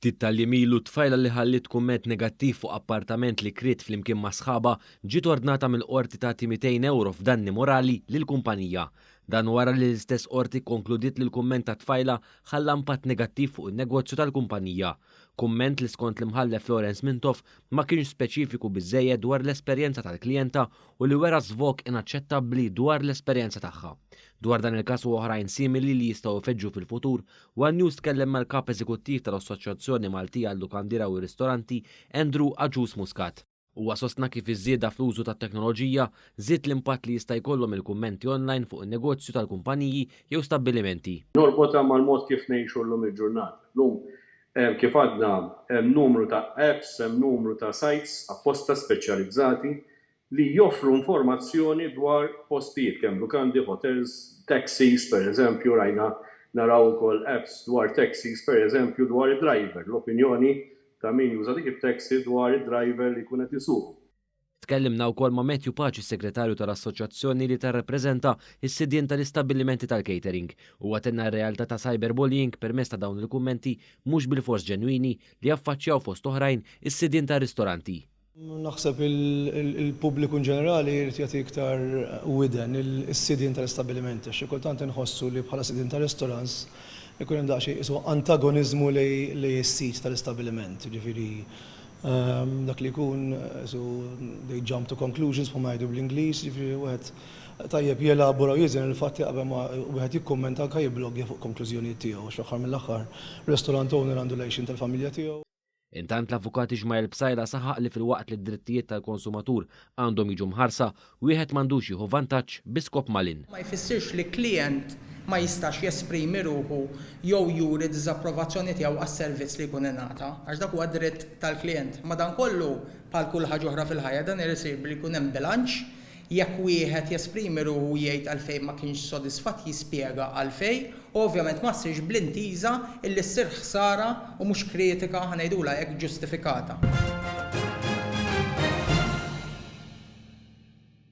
Ftit tal-jiem ilu tfajla li ħalliet kumment negattiv fuq appartament li kriet flimkien ma' sħabha ġiet ordnata mill-Qorti tagħti 200 ewro f'danni morali lill-kumpanija. Dan wara li l-istess Qorti kkonkludiet li l-kumment tat-tfajla ħalla impatt negattiv fuq in-negozju tal-kumpanija. Kumment li skont l-Imħallef Lawrence Mintoff ma kienx speċifiku biżżejjed dwar l-esperjenza tal-klijenta u li wera żvog inaċċettabbli dwar l-esperjenza tagħha. Dwar dan il-każ u oħrajn simili li jistgħu jfeġġu fil-futur, one News tkellem mal-Kap Eżekuttiv tal-Assoċjazzjoni Maltija għal-Lukandiera u r-Ristoranti, Andrew Agius Muscat. Huwa sostna kif iż-żieda fl-użu tat-teknoloġija żied l-impatt li jista' jkollhom il-kummenti online fuq in-negozju tal-kumpaniji jew stabbilimenti. Norbotha mal-mod kif ngħixu llum il-ġurnata. Llum, kif għadna, hemm numru ta' apps, hemm numru ta' sites apposta speċjalizzati li joffru informazzjoni dwar postijiet, kemm lukandi, hotels, taxis, per eżempju, rajna naraw ukoll apps dwar taxis, per eżempju, dwar id-driver, l-opinjoni ta' min juża dik it-taxi dwar id-driver li jkun qed isuq. Tkellimna wkoll ma' Matthew Pace s-Segretarju tal-Assoċjazzjoni li tarrappreżenta s-sidien tal-istabbilimenti tal-catering. Huwa tenna r-realtà ta' cyberbullying permezz ta' dawn il-kummenti mhux bilfors ġenwini li jaffaċċjaw fost oħrajn is-sidien tar-ristoranti. Naħseb il-pubbliku in ġenerali jrid jagħti iktar widen is-sidien tal-istabbilimenti għax xi kultant inħossu li bħala sidien ta' restaurants ikun hemm daqsxejn qisu antagoniżmu lejn is-sid tal-istabbiliment. Jiġifieri dak li jkun qisu they jump to conclusions bħalma jgħidu bl-Ingliż, jiġifieri wieħed tajjeb jelabora u jiżen il-fatti qabel ma wieħed jikkummenta anke jibbloggja fuq konklużjonijiet tiegħu għax fl-aħħar mill-aħħar restaurant owner għandu l-għixien tal-familja tiegħu. Intant l-Avukat Ishmael Psaila saħaq li filwaqt li d-drittijiet tal-konsumatur għandhom jiġu mħarsa, wieħed m'għandux jieħu vantaġġ bi skop malinn. Ma jfissirx li klijent ma jistax jesprimi ruħu jew juri diżapprovazzjoni tiegħu għas-servizz li jkun ingħata, għax dak huwa dritt tal-klijent. Madankollu, bħal kull ħaġa oħra fil-ħajja, dan irid isir billi jkun hemm bilanċ Jekk wieħed jesprimi ruħu u jgħid għalfejn ma kienx sodisfatt jispjega għalfejn u ovvjament ma ssirx bl-intiża illi ssir ħsara u mhux kritika, ħa ngħidulha hekk, ġustifikata.